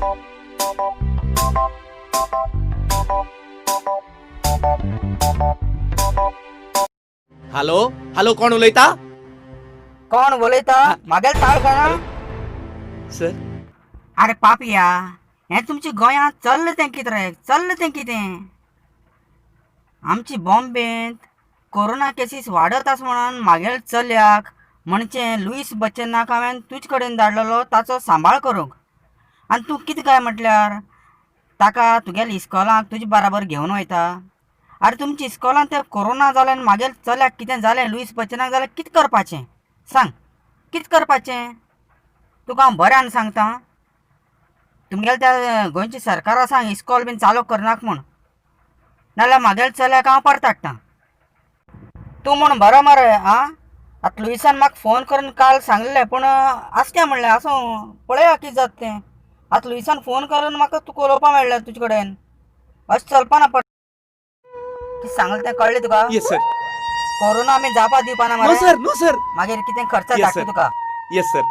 Hello hello, कोण उलयता? कोण उलयता? म्हागेल ताळ कोणा? सर. अरे पापया, हें तुमच्या गोंयांत चल्लां तें कितें रे? चल्लां तें कितें? आमची बॉम्बेंत कोरोना केसीस वाडत आसा म्हणून म्हागेल चल्याक म्हणचे लुईस बच्चनाक हांवें तुजे कडेन धाडलेलो ताचो सांबाळ करूंक. आनी तूं कितें काय म्हटल्यार ताका तुगेल्या इस्कोलाक तुजे बराबर घेवन वयता. आरे, तुमच्या इस्कोलान ते कोरोना जालें आनी म्हागेल चल्याक कितें जालें, लुईस बच्चनाक जाल्यार कितें करपाचें? सांग, कितें करपाचें? तुका हांव बऱ्यान सांगता, तुमगेल्या त्या गोंयच्या सरकारा सांग इस्कॉल बीन चालू करनाक म्हूण, नाल्यार म्हागेल्या चल्याक हांव परत हाडटा. तूं म्हूण बरो मरे. आं, आतां लुईसान म्हाका फोन करून काल सांगलें, पूण आसकें म्हणलें, आसूं, पळया कितें जाता तें. आतां लुईसान फोन करून म्हाका तुका उलोवपा मेळ्ळें तुजे कडेन. अशें चलपा ना. कितें सांगलें तें कळ्ळें तुका? Yes sir. Corona आमी जावपा दिवपाना नो मरे. Sir, no sir. मागीर कितें खर्च Yes, धाडटा sir. तुका. Yes sir.